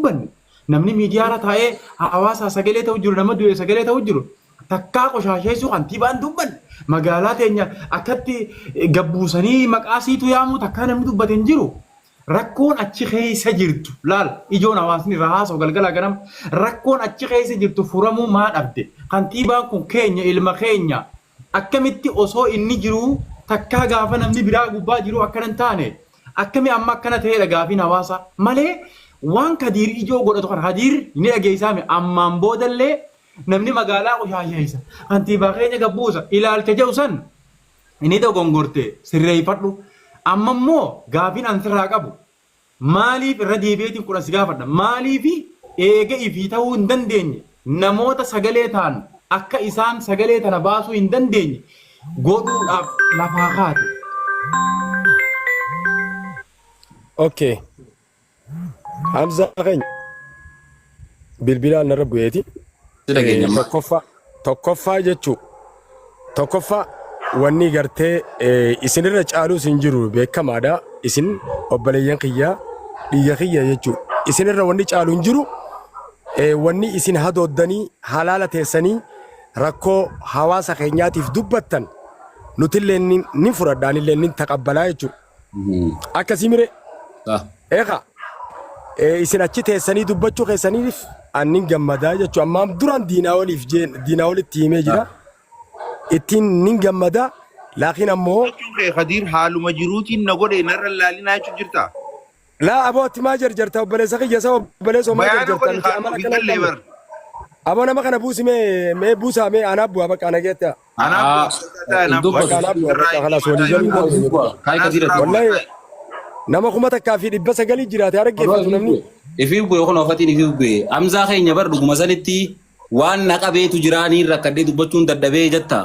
dubbanne. Namni miidiyaarra taa'ee hawaasaa sagalee ta'u jiru, nama du'e sagalee ta'u jiru. Takkaa qoshaasheessuu kantiibaan dubbanne. Magaalaa teenya akkatti gabbuusanii maqaa siitu yaamuu takkaa namni dubbate hin jiru. Rakkoon achi keessa jirtu laal, ijoon hawaasni irraa haasa'u galgalaa ganama, rakkoon achi keessa jirtu furamuu maa dhabde? Kantiibaan kun keenya, ilma keenya, akkamitti osoo inni jiruu takkaa gaafa namni biraa gubbaa jiruu akkana hin taane, akkami amma akkana ta'eedha gaafiin hawaasaa malee. Waan Kadiir ijoo godhatu kana Kadiir ni dhageessaame. Ammaan boodallee namni magaalaa qushaasheessa, kantiibaa keenya gabbuusa ilaalcha jedhu san inni dogongorte sirreeffadhu. Amma immoo gaafiin an sirraa qabu, maaliif, irra deebi'eetiin 10 si gaafadha, maaliif eega ifii ta'uu hin dandeenye namoota sagalee ta'an akka isaan sagalee tana baasuu hin dandeenye godhuudhaaf lafaa kaate? Okay. Hamza keenya bilbilaan narra bu'eeti. Si dhageenya amma. Tokkoffaa jechuu, tokkoffaa wanni gartee isinirra caalus hin jiru, beekamaadha. Isin obboleeyyan kiyyaa, dhiiga kiyya jechuu. Isinirra wanni caalu hin jiru. Wanni isin hadooddanii halaala teessanii rakkoo hawaasa keenyaatiif dubbattan nutillee ni fudhadha, anillee ni taqabbalaa jechuudha. Akkasii mire? Eegaa isin achi teessanii dubbachuu keessaniif annin gammadaa jechuudha. Ammaan duraan diinaa oliif jeen diinaa olitti himee jira. Ittiin nin gammadaa, laakiin ammoo Jechuun kee Kadiir, haaluma jiruutiin na godhe narra laalinaa jechuun jirta. Laa aboo, ati maa jarjarta? Obboleessa kiyya isa obboleessa maa Bayaana jarjarta? godhe Nuti kaan amala ofii akkana hin gallee qabnu. bar. Aboo, nama kana buusi, mee mee buusaa, mee anaaf bu'a, bakka ana geetta. Anaaf Ah, bu'a, hin anaaf bu'a. Bakka dubbatu. anaaf bu'a, Irraa bakka hin kalaas walii galuu hin dandeenye. Kaay Anaaf Kadiir irraa ati. bu'a. Wallahi nama 1900 jiraate argeeffatu namni. Ifii bu'e kun ofatiin ifii bu'e. Hamzaa keenya, bar dhuguma sanitti waan na qabeetu jiraanii rakkadhee dubbachuun dadhabee jetta.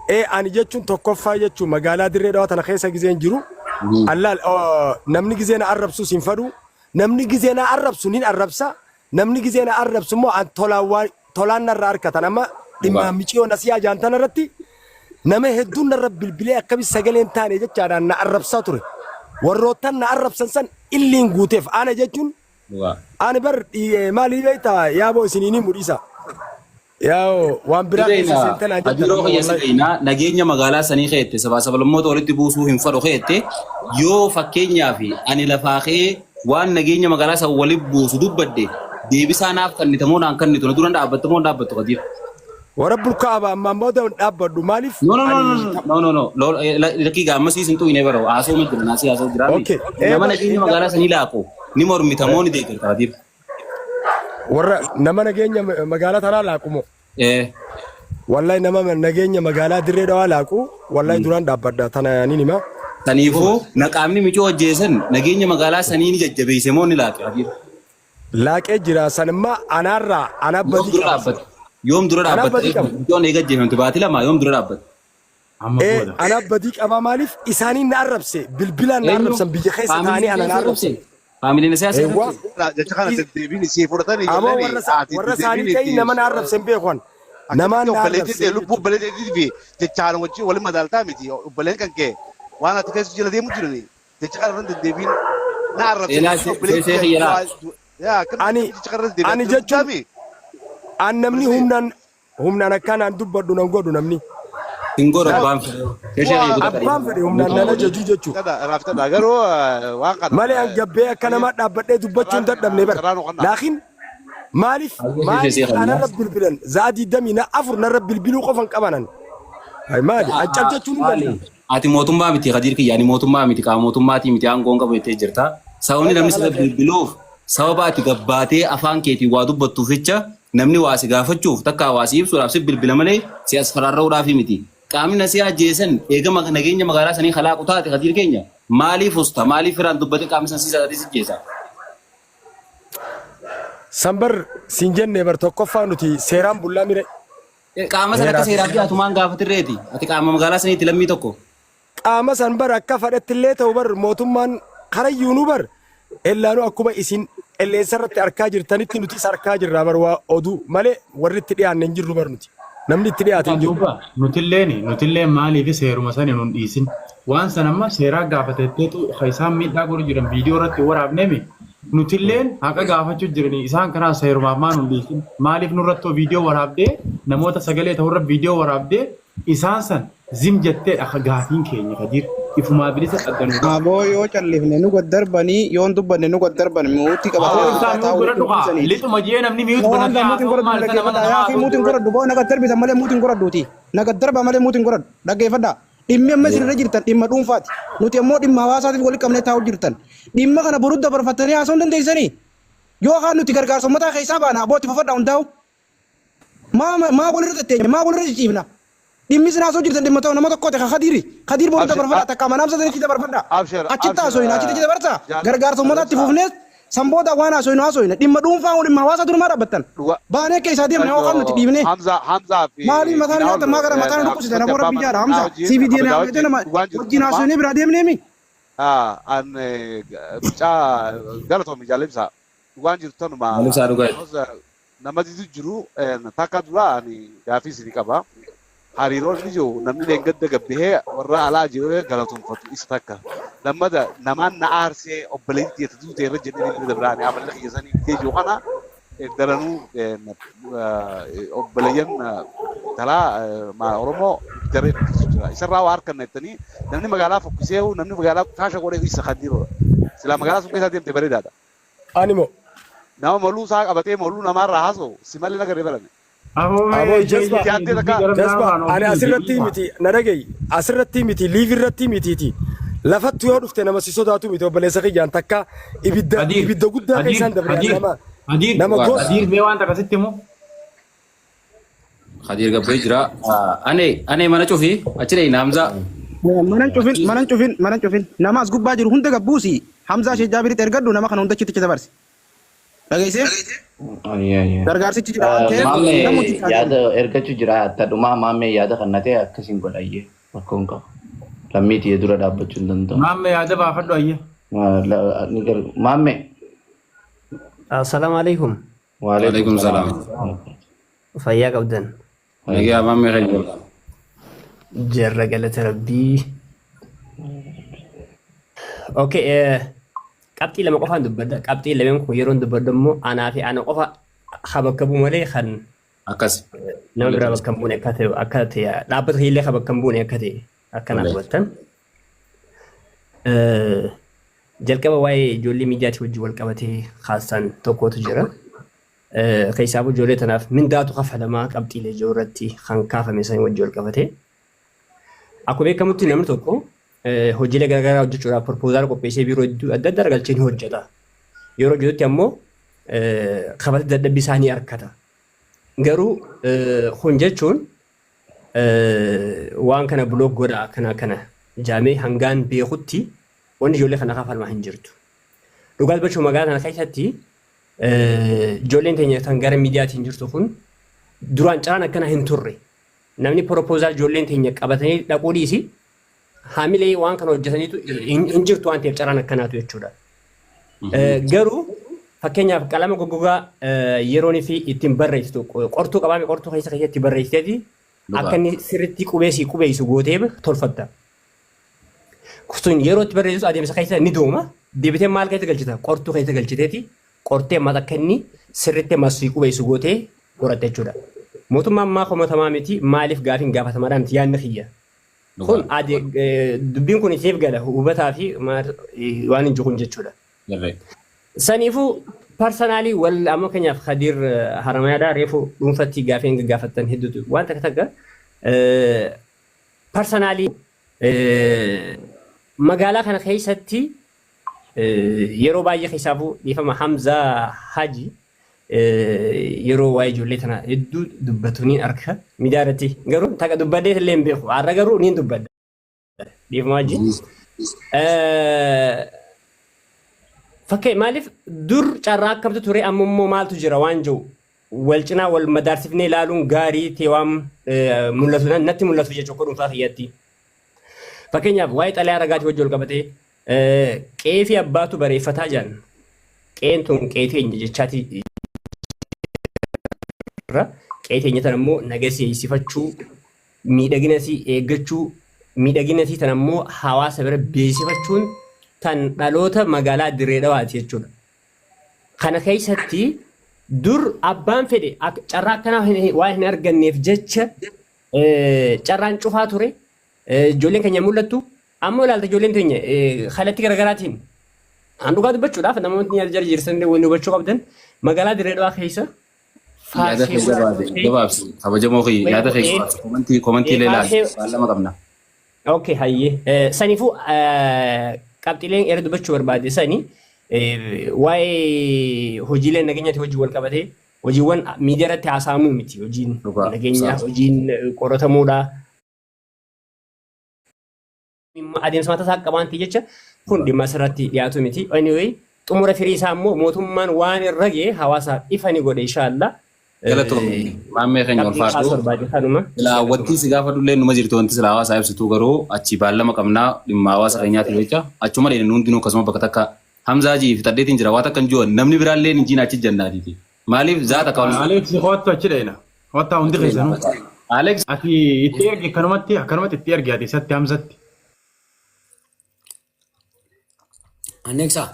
Ee, ani jechuun tokkoffaa jechuun magaalaa Dirree Dhawaa tana keessa gizeen jiru. Allaal namni gizee na arrabsus hin fadhu. Namni gizee na arrabsu nin arrabsa. Namni gizee na arrabsu immoo an tolaan waan tolaan narra harkatan. Amma dhimma miciyoo nasiyaa jaantan irratti nama hedduun narra bilbilee akkami sagaleen taane jechaadhaan na arrabsaa ture. Warroottan na arrabsan san illiin guuteef ana jechuun ani bar maalii beektaa, yaaboo isiniin himu dhiisa. Yaa'oo waan biraa keessa Sibeena seentan aan jettan Hadiroo amma kiyya, wallahi. sibeena nageenya magaalaa sanii keette sabaa sablammoota walitti buusuu hin fadhu keette. Yoo fakkeenyaaf ani lafaa kee waan nageenya magaalaa san walitti buusu dubbadde, deebisaa naaf kennitamoo naan kennitu? Na dura dhaabbatta moo hin dhaabbattu, Kadiir? Warabbul Kaaba, ammaan booda hin dhaabbadhu, maaliif No, no, no, ani no, no, no, no, lakkii gaammasii sin xuqine, bara haasoo ma jira, naasii haasoo jira. Okay. Ee Nama bar nageenya hin magaalaa dhaabbadhu. sanii laaqu ni mormita moo ni deeggarta, Kadiir? Warra nama nageenya magaalaa tanaa laaqu moo? Ee. Wallahi nama nageenya magaalaa Dirree Dhawaa laaqu wallahi duraan dhaabbadha, tana nin hima. Saniifuu naqaamni micoo ajjeesan nageenya magaalaa sanii ni jajjabeesse moo ni laaqe, Kadiir? Laaqee jira sanimmaa anaarraa anaa Yoom badii dura qaba. dhaabbatte? Yoom dura Anaa dhaabbatte? badii qaba. Micoon eega ajjeefamte baatii 2, yoom dura dhaabbatte? Amma Ee booda. anaa badii qabaa, maaliif isaaniin na arrabse, bilbilaan na Eenyu? arrabsan, biyya keessa Faamiliin taa'anii ana na siyaasii arrabsan. arrabse? Faamiliin siyaasii Eewwa. arrabse? Jecha kana deddeebiin isii fudhatanii Aboo ijoolleen warra ati warra isaanii deddeebiin ta'ii itti nama na arrabse hin beeku an. Namaan akkamitti na obboleettii arrabse ta'e lubbuu jechuudha. obboleettii fi jechaan wajjin waliin madaaltaa miti. Obboleen kan kee waan ati keessa jala deemu jirani jecha kana irra deddeebiin na arrabse Seenaa jechuun obboleettii seesee kee kiyyaraa. yaa akkamitti Ani jecha kana irra deddeebiin ani ati jechuun dubbisaami an namni obboleettii. Humnaan akkanaan dubbadhu nan godhu namni. Hin godhu abbaan fedhe. Seesee kiyya kutaa Abbaan fedhe humnaan nan ajaju jechuudha. Raafitadha, raafitadha. Garuu waan kana Malee an gabbee akka namaa dhaabbadhee dubbachuu hin dadhabne bara. Carraa nu qonna. Laakiin maaliif maaliif anarra bilbilan, za'a 24 narra bilbiluu qofan qaban ani. Ay maali, an cal jechuun hin danda'u. Ati mootummaa miti, Kadiir kiyya, ani mootummaa miti, qaama mootummaatii miti, aangoon qabu jettee jirta. Sababni namni sirra bilbiluuf sababa ati gabbaatee afaan keetiin waa dubbattuuf jecha namni waa si gaafachuuf takkaa waa si ibsuudhaaf si bilbila malee si as faraarra'uudhaaf miti. Qaamni na si ajjeesan eegama nageenya magaalaa sanii kalaaqu taate, Kadiir keenya, maaliif usta, maaliif firaan dubbatee qaamni san si ajjeesa? Sanbar siin jenne bar, tokkoffaa nuti seeraan bullaa mire. Qaama sana akka Heeraa fi seeraaf dhiyaatu maan gaafatirreeti? Ati qaama magaalaa saniitti lammii tokko. Qaama san bar akka fadhetti illee ta'u bar mootummaan karayyuunuu bar ellaanuu akkuma isin qilleensa irratti arkaa jirtanitti nutis arkaa jirra bar, waa oduu malee warri itti dhiyaanne hin jirru bar, nuti namni itti dhiyaate hin jiru. Duuba nutilleen maaliif seeruma sani nun dhiisin? Waan san amma seeraa gaafatetteetu ka isaan miidhaa godhu jiran viidiyoo irratti waraabneemi. Nutilleen haqa gaafachuu jiranii isaan kanaa seerumaaf maan hin beekin. Maaliif nurrattoo viidiyoo waraabdee namoota sagalee ta'urra viidiyoo waraabdee isaan san zim jettee akka gaafiin keenya Kadiir ifumaa bilisa addanuu. Aboo yoo callifne nu gad darbanii yoo hin dubbanne nu gad darban muutii Aboo qabatanii ibsaa gubbaa mute taa'uu godhadhu kaa dhiisaniiti. lixuma jee namni mute Waan banatee muutiin haasa'u godhadhu maal isa nama dhaggeeffadha. nama Yaa fi haasa'u muutiin jiru. godhadhu boo naga darbitan malee muutiin godhadhuuti. Naga darba malee muutiin godhadhu dhaggeeffadha. Dhimmi amma isin irra jirtan dhimma dhuunfaati. Nuti ammoo dhimma hawaasaatiif walitti qabnee taa'u jirtan. Dhimma kana boruu dabarfattanii haasa'uu hin dandeessanii. Yoo kaan nuti gargaarsa uummataa keessaa baana abbootti fufadha hundaa'u. Maa maa walirra tetteenya maa walirra cicciifna. Dhimmi isin haasa'u jirtan dhimma ta'u nama tokkooti ka Kadiiri. Kadiir boruu Abshir dabarfadha takka manaamsa sanitti dabarfadha. abshir Achitti abshir haasofina achitti dabarsa. Gargaarsa uummataatti ibsaa fufnees san booda waan haasofinu haasofina. Dhimma dhuunfaa dhimma hawaasaa durumaa dhaabbattan. dhuga Baanee keessaa deemna yoo kaan nuti dhiibnee. Hamza Hamza fi Maaliif mataan nyaata maa gara mataan dhukkubsite nama rabbi jaadha Hamza. CBD kabajaa na wajjin nama dhugaan jirtu wajjin kanuma. haasofnee biraa deemneemi. An mucaa galatoomi jaalibsa dhugaan jirtu tanuma Maal ibsaa dhugaa? Nama didu jiru takka dura ani gaafii isinii qaba. Hariiroon inni jiru namni leengadda gabbihee warra alaa jiru galatoomfatu isa takka. Lammada namaan na aarsee obboleettii itti duute irra jedhee bira dabraani amala kiyya sanii bitee jiru kana daranuu obboleeyyan talaa Oromoo daree fokkisu jira. Isarraa waa harkanna jettanii namni magaalaa fokkisee namni magaalaa kaasha godhee isa kan jiru. Silaa magaalaa sun keessaa deemte bareedaadha. Animo Nama moluu isaa qabatee moluu namaarraa haasa'u si malee nagarree barame. Aboo jazba Itti aantee takka jazba ani asirratti miti na dhagayi asirratti miti liiv irratti mitiiti lafattu yoo dhufte nama si sodaatu miti obboleessa kiyyaan takka ibidda Kadiir ibidda guddaa Kadiir keessaan dabre Kadiir nama Kadiir nama gosa Kadiir mee waan takka sitti himu Kadiir gabbee jira. Ane ane mana cufi achi dheeyna Hamza. Manan cufin manan cufin manan cufin nama as gubbaa jiru hunda gabbuusi Hamzaa Sheekh Jaabiritti ergadhu nama kana hunda achitti dabarsi. Dhageessee gargaarsichi jira waan ta'eef Maammee namooti isaa yaada ergachuu jira. Hatta dhumaa maammee yaada kan na ta'e akkasiin godhayyee rakkoo hin qabu. Lammii tiyya dura dhaabbachuu hin danda'u. Maamme yaada baafadhu ayya. Ni Maammee. Assalaamu alaikum. Waalaikum Waalaikum salaam. salaam. Fayyaa qabdan. Nagaa maammee keenya. Jarra galata rabbii. Okay, qabxii lama qofaan dubbadha. Qabxii lameen kun yeroon dubbadhu immoo anaa fi ana qofa ha bakka bu'u malee kan Akkas. nama biraa bakka hin buune akka ta'e dhaabbata kiyyallee ha bakka hin buune akka ta'e akkanaaf hubattan. Jalqaba waa'ee ijoollee miidiyaatii wajjin wal qabatee haasaan tokkotu jira. Keessaafuu ijoollee tanaaf mindaatu kafalamaa qabxiilee jiru irratti kan kaafame san wajjin wal qabatee. Akkuma beekamutti namni tokko hojiilee garaagaraa hojjechuudhaaf proposal qopheessee biiroo hedduu adda addaa galchee ni hojjeta. Yeroo hojjetutti ammoo kabaltii dadhabbii isaa ni argata. Garuu kun jechuun waan kana block godha kana kana jaamee hangaan beekutti wanni ijoollee kana kafalmaa hin jirtu. Dhugaa dubbachuu magaalaa kana keessatti ijoolleen teenya kan gara miidiyaatiin jirtu kun duraan carraan akkana hin turre. Namni proposal ijoolleen teenya qabatanii dhaquu dhiisi haamilee waan kana hojjetaniitu hin jirtu waan ta'eef carraan akkanaatu jechuudha. Garuu fakkeenyaaf qalama goggogaa yeroon fi ittiin barreessitu qortuu qabaame qortuu keessa keessatti barreessiteeti akka inni sirriitti qubeessi qubeessu gootee tolfatta. Sun yeroo itti barreessitu adeemsa keessa ni dooma. Deebitee maal keessa galchita? Qortuu keessa galchiteeti qortee ammas akka inni sirriitti masii qubeessu gootee qoratta jechuudha. Mootummaan maa komatamaa miti maaliif gaafiin gaafatamaadhaa miti yaadni kiyya. Kun dubbiin kun isiniif gala hubataa fi waan hin jiru jechuudha. Saniifuu personally wal amma keenyaaf Khadiir Haramayaadhaa reefu dhuunfatti gaafii gaafattan hedduutu waan takka takka personally magaalaa kana keessatti yeroo baay'ee keessaafuu dhiifama Hamzaa Haji yeroo waa'ee ijoollee tana hedduu dubbatu niin arga miidiyaa irratti garuu takka dubbadhee illee hin beeku har'a garuu niin dubbadha dhiifama wajjin. Fakkee maaliif dur carraa akkamtu ture amma immoo maaltu jira waan jiru wal cinaa wal madaarsifnee ilaaluun gaarii ta'e waan mul'atu natti mul'atu jechuudha dhuunfaa kiyyatti. Fakkeenyaaf waa'ee xalayaa ragaatii wajjin wal qabatee qe'ee fi abbaatu bareeffataa jiran qe'een tun qe'ee teenya jechaati irra qe'ee teenya tana immoo nageessifachuu miidhagina isii eeggachuu miidhagina isii tana immoo hawaasa bira beeksifachuun tan dhaloota magaalaa Dirree Dhawaati jechuudha. Kana keessatti dur abbaan fedhe carraa akkanaa waan hin arganneef jecha carraan cufaa ture. Ijoolleen keenya mul'attu. Amma ilaalta ijoolleen teenya kallattii garaagaraatiin an dhugaa dubbachuudhaaf namoonni yaada jala jirtan wanni hubachuu qabdan magaalaa Dirree Dhawaa keessa Yaada faarsee kee gabaabsi gabaabsi kabajamoo kiyya yaada kee gabaabsi komantii komantii illee ilaali waan lama qabna. Okay, hayyee. Saniifuu qabxiileen irra dubbachuu barbaade sani waa'ee hojiilee nageenyaatti hojii wal qabatee hojiiwwan miidiyaa irratti haasa'amuu miti. Hojiin Dhugaa. nageenyaa, hojiin qoratamuudha. Adeemsa mataa isaa qaba waan ta'eef jecha kun dhimma asirratti dhiyaatu miti. Anyway, xumura firii isaa immoo mootummaan waan irra ga'e hawaasaaf ifa ni godhe inshaAllah. Galatoomi maammee keenya Qabxiin kaasuu ulfaadhu. barbaade kanuma. Silaa wanti si gaafadhullee numa jirti wanti silaa hawaasaa ibsitu garuu achi baallama qabnaa dhimma hawaasa keenyaatiif jecha achuma dheedhan hundinuu akkasuma bakka takka Hamzaa jii fixadheetiin jira waa takka hin jiru namni biraallee hin jiin achi jannaatiiti. Maaliif zaata akka wal Alex kottu achi dheena. Kottaa hundi keessanuu. Alex Ati itti ergi akkanumatti akkanumatti itti ergi ati isatti Hamzatti. Annexa.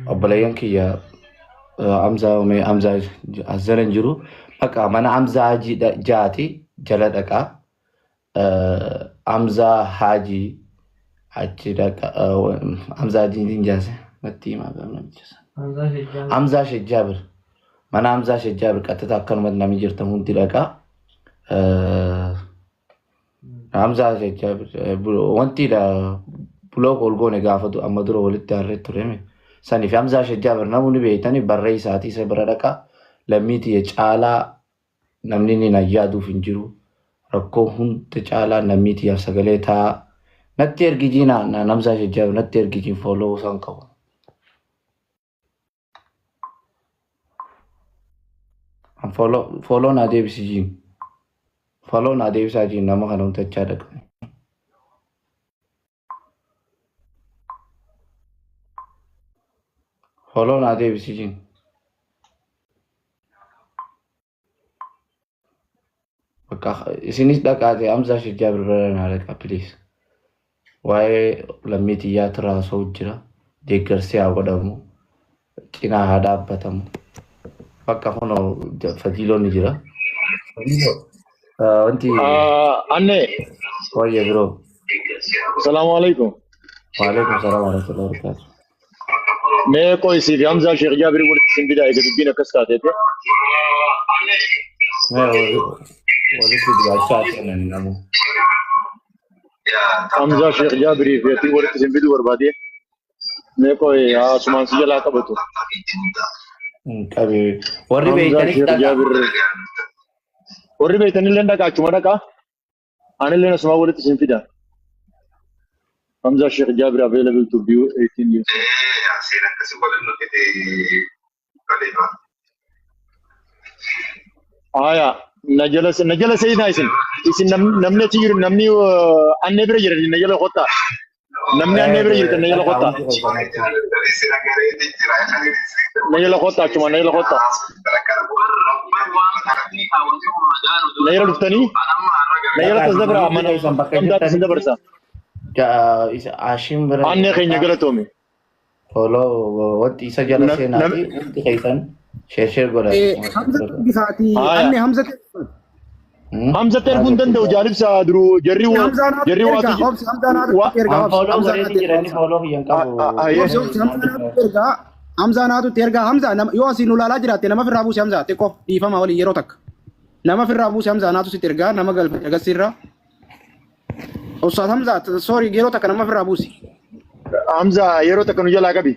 Obboleeyyan kiyya Hamzaa mee Hamzaa as jala hin jiru. Bakka mana Hamzaa Hajii jaati jala dhaqaa. Hamzaa Hajii achi dhaqa. Hamzaa Hajii hin jaase natti himaa garuu namicha sana. Hamzaa Sheekh Jaabir. Mana Hamzaa Sheekh Jaabir qaxxita akkanumatti namni jirtan hundi dhaqaa. Hamzaa Sheekh Jaabir wanti bulook ol goone gaafatu amma dura walitti harree tureme. Saniif Hamzaa Sheekh Jaabir namoonni beektani barree isaatii isa bira dhaqaa. Lammii tiyya caalaa namni inni na yaaduuf hin jiru. Rakkoo hunda caalaa lammii tiyyaaf sagalee ta'a. Natti ergi jiina Hamzaa Sheekh Jaabir natti ergi jiin fooloo isaan qabu. Fooloo naa deebisi jiin. Fooloo naa deebisaa jiin nama kana hundachaa dhaqne. Fooloo naa deebisi jiin. Bakka isinis dhaqaate Hamzaa Sheekh Jaabir bira naa dhaqaa please. Waa'ee lammii xiyyaa tiraasoo jira. Deeggarsi haa godhamu. Cinaa haa dhaabbatamu. Bakka kunoo fadiiloon ni jira. Fadiiloo wanti Anne, wayya biroo. salaamu alaikum. Waalaikum salaam warahmatullahi wabarakatuh. Mee qo'isii fi Hamzaa Sheekh Jaabirii walitti isin bidaa eega dubbiin akkas taateeti. Mee walitti dubbachaa seenan namu. Hamzaa Sheekh Jaabirii fi atii walitti isin fiduu barbaade. Mee qo'i asumaan si jalaa qabatu. Qabe warri Hamzaa beektanis Sheekh dhaqa. Jaabir. Warri beektanillee dhaqa achuma dhaqa. Anillee asumaan walitti isin fida. Hamzaa Sheekh Jaabir available to view 18 years. Aya, na jala na jala seenaa isin. Isin namni achi jiru namni annee bira jiran na jala kottaa. Namni annee bira jirtan na jala Dhaqa kottaa. hundi keessan. Na jala kottaa achuma na jala kottaa. Na jala dhuftanii na jala Dhaqa tas dabra hundi mana keessan bakka gamtaatti isin jirtanitti dabarsa. Ashim bira Annee keenya dhaqaa. galatoome. Follow wanti isa jala seenaa fi hundi keessan share share godhaa. Hamza bifaati Aya. anne Hamza Hamzatti erguu hin danda'u jaalibsa duruu jarri Hamza naatu jarri erga waatu obsi Hamza naatu wa erga An obsi follow Hamza godheeti naatu jira erga inni follow kiyyan qabu. aye. obsi obsi Hamza naatu erga Hamza naatu erga Hamza yoo asii nu laalaa jiraatte nama firraa buuse Hamza xiqqoo dhiifama waliin yeroo takka nama firraa buuse Hamza naatu sitti ergaa nama galfe agarsiirra Ustaz Hamza sorry yeroo takka nama firraa buuse. Hamza yeroo takka nu jalaa qabi.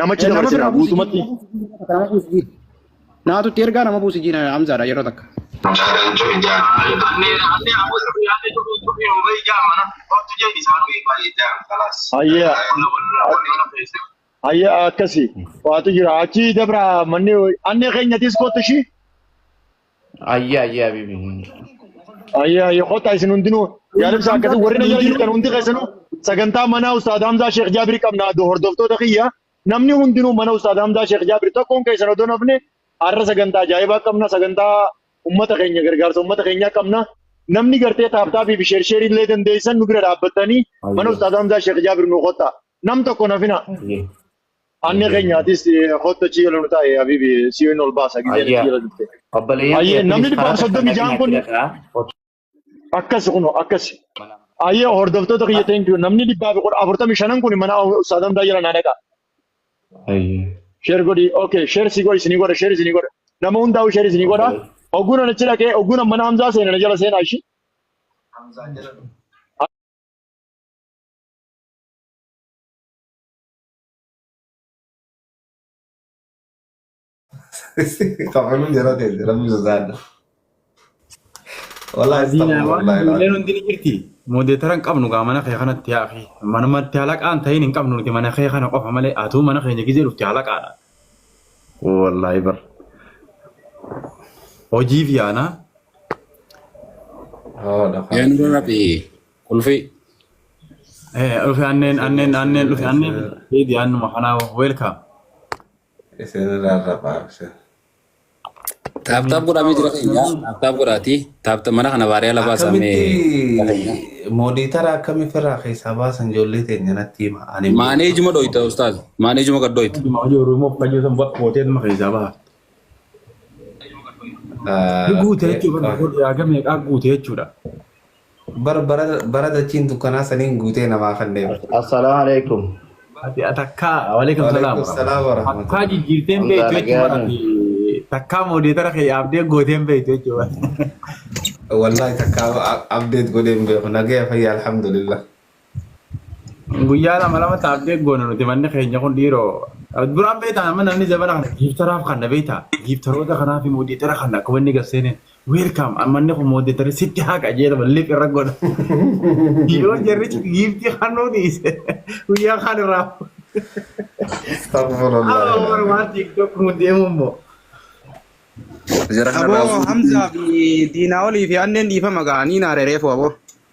Namachi Nama dabarsina biraa buusi guutumatti. Nama buusi jiin. Naatutti ergaa nama buusi jiin Hamzaadha yeroo takka. Hayya hayya akkasi waatu jira achi dabra manni anne keenyatis kottu ishii. Ayyaa ayyaa habibi. Ayya ayya kottaa isin hundinuu yaalimsa akkasi warri na jala jirtan hundi keessanuu sagantaa mana Ustaad Hamzaa Sheekh Jaabir qabna hordoftoota kiyya namni hundinuu mana Ustaad Hamzaa Sheekh Jaabir tokkoon keessan odoo nafne har'a sagantaa ajaa'ibaa qabna sagantaa ummata keenya gargaarsa ummata keenyaa qabna namni gartee tap tapii fi share share illee dandeessan nu bira dhaabbattanii mana Ustaad Hamzaa Sheekh Jaabir nu kottaa nam tokko nafina. Anne keenyaatis kottu achi jala nu taa'e habibi si'in ol baasa gizeen achi jala dhufte. Obboleeyyan Ayyee kiyya namni please dhibbaaf karaa takka soddomii dhaqin ja'an achi kun dhaqaa. akkas kun akkas. Ayyee hordoftoota kiyya thank you namni 145 kun mana Ustaad Hamzaa jala naa dhaqa. Ayyee. Share godhi okay share si godhi isinii godha share isinii godha nama hundaa'u share isinii godha. Ogguun achi dhaqee ogguun mana Hamzaa seena na jala seenaa ishii. Kafaluu jala teesse rabbi sodaadha. Wallahi Diina waan astaghfirullah ijoolleen alazim. hundi ni jirti. Moodeetara hin qabnu gaa mana kee kanatti yaa akhi. Manumatti halaqaan ta'in hin qabnu nuti mana kee kana qofa malee atuu mana keenya gizee dhufte halaqaadha. Wallaahi bar. Hojiif yaana. Yaa nurra raphee qulfii. Dhufe anneen anneen anneen dhufe anneen deedi annuma kanaa welcome. Isin irraa raphaa ibsa. Tap tap godhamee jira keenya. Tap tap godhaati. Tap tap mana kana baariyaa lafaa samee. Akkamitti mooditara akkamitti irraa keessaa baasan ijoollee teenya natti hima. Ani hin beeku. Maaneejuma dhoyta ustaaz. Maaneejuma gad dhoyta. Hojii Oromoo fayyu san bakka hoteeluma keessaa baha. Guute jechuudha. Haga meeqaa guute jechuudha. Bar bara bara dachiin dukkanaa saniin guutee namaa kan deemu. Assalaamu alaikum. Ati takkaa waalaikum salaam. Waalaikum salaam wa Takkaa rahmatullahi. jijjiirteen Hamzaa beektu jechuudha. nagayaani. Ati takkaa moodeetara kee yaabdee gooteen beektu jechuudha. Wallahi takka update godhee hin beeku. Nagaya fayyaa alhamdulillah. Guyyaa lama lama taabdee goona nuti manni keenya kun dhiiroo. Duraan beektaa amma namni zabana kana giiftaraaf kana beektaa. Giiftaroota kanaaf moodeetara kana akka wanni garseeneen welcome manni kun moodeetara sitti haa qajeelama lip irra godha. Yoo jarri giiftii kanuu dhiise guyyaa kaan irraa. Astaghfirullah. Amma warra TikTok kun deemu immoo. Jara kana Aboo Hamzaa fi Diinaa olii fi anneen dhiifama gaa ni naare reefu aboo.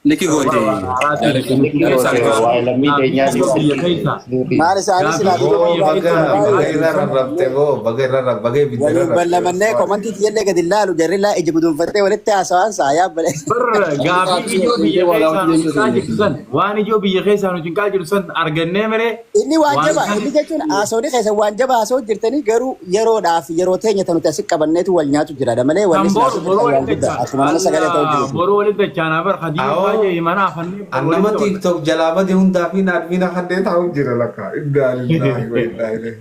Niki goote. Niki goote waa'ee lammii teenyaatiif Biyya keessa. Maal isaanii silaa Boo dhiifama baga gaarii baga irra rarrabte boo baga irra rarrabte baga ibidda irra waliin rarrabte. ballamannee komantii tiyyallee gadi laalu jarri laa ija guduunfattee walitti haasawaan saayaa bale. Barra gaafii ijoo biyya keessaa nu cinqaa jirtu san waan ijoo biyya keessaa nu cinqaa jirtu san argannee malee Inni waan waan jabaa san inni jechuun haasawni keessa waan jabaa haasawuu jirtanii garuu yeroodhaaf yeroo teenya tanuti asi qabanneetu wal nyaatu jiraadha malee kan wanni silaa boru sirriitti boruu waan walitti guddaa dachaan akkuma nama sagalee ta'u Allah jiru. boruu walitti dachaan bar khadiir Awoo baay'ee mana afannee an walitti nama qabata. TikTok jalaa bade hundaa fi naadmiina kanneen taa'u jira lakka. Inna lillahi wa inna ilaihi.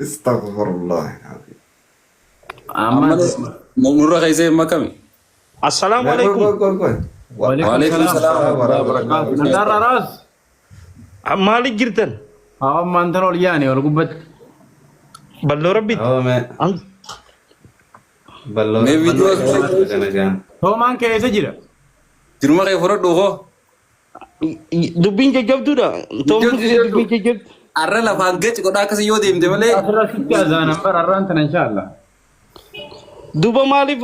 Astaghfirullah. Amma Nurra keessee makame. Assalaamu Qoy alaikum. qoy qoy qoy. waalaikum Waalaikum salaam salaam Wa wa rahmatullahi. Nandaarra raas Maaliif jirtan? hawan maantan ol yaane ol gubbatti. Balloo rabbitti. Awoo mee balloo Mee balloo viidiyoo eessa kana gaan. Toomaan keessa jira. Jirma kee fudhadhu hoo. Dubbiin jajjabduudha. Jajjabdu Dubbiin jajjabdu. Arra lafaan gaci godhaa akkasii yoo deemte malee. Asirra sitti azaanan bara arraan tana inshaalla. Duuba maaliif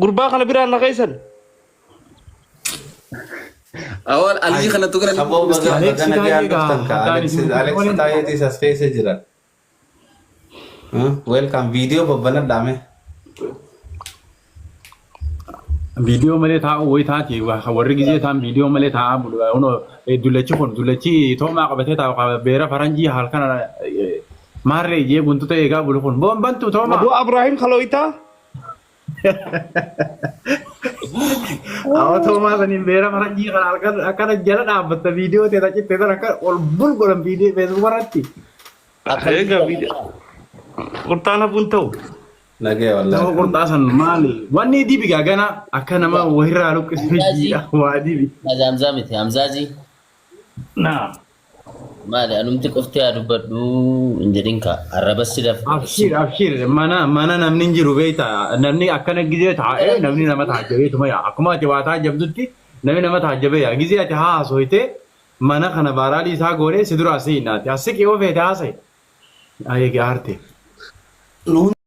gurbaa kana biraan na geessan? Awwaal alii kanattu gara Aboo baga baga Aleksi nagaan taa'ee egaa dhuftan ka haddaan Alex isin Alex waliin taayeetis as keessa jira. Welcome viidiyoo babbanadhaa mee. Viidiyoo malee taa'u wayi taati warri gizee ta'an viidiyoo malee taa'aa bulu. Kunoo dullachi kun dullachi toomaa qabatee taa'u beera faranjii halkan maarree ijee guntuta eegaa bulu kun boonbantu toomaa. Aboo Abrahiim Kalooyitaa. Awwa toomaa saniin beera faranjii kana halkan akkana jala dhaabbatta viidiyoo ta'e tacitte tan akka ol bul godhan viidiyoo feesbuuk irratti. Egaa viidiyoo. Qurxaan hafuun ta'u. Nagaya Nama wallahi. qurxaa san maali? Wanni dibi gaa gana akka nama wahirraa luqqisee Hamzaazi. jiidha waa dibi. Hamzaa miti. Hamzaazi. Naa. Maali anumti qofti haa dubbadhu hin jedhin kaa arraba si daf. Abshiir abshiir mana mana namni hin jiru beekta namni akkana gizee taa'ee namni nama taajjabeetuma yaa akkuma ati waa taajjabdutti namni nama taajjabee yaa gizee ati haasoyte mana kana baaraalii isaa goonee si duraa si hinaati as siqi yoo feete haasa'i. Ayeegi aarte. Nu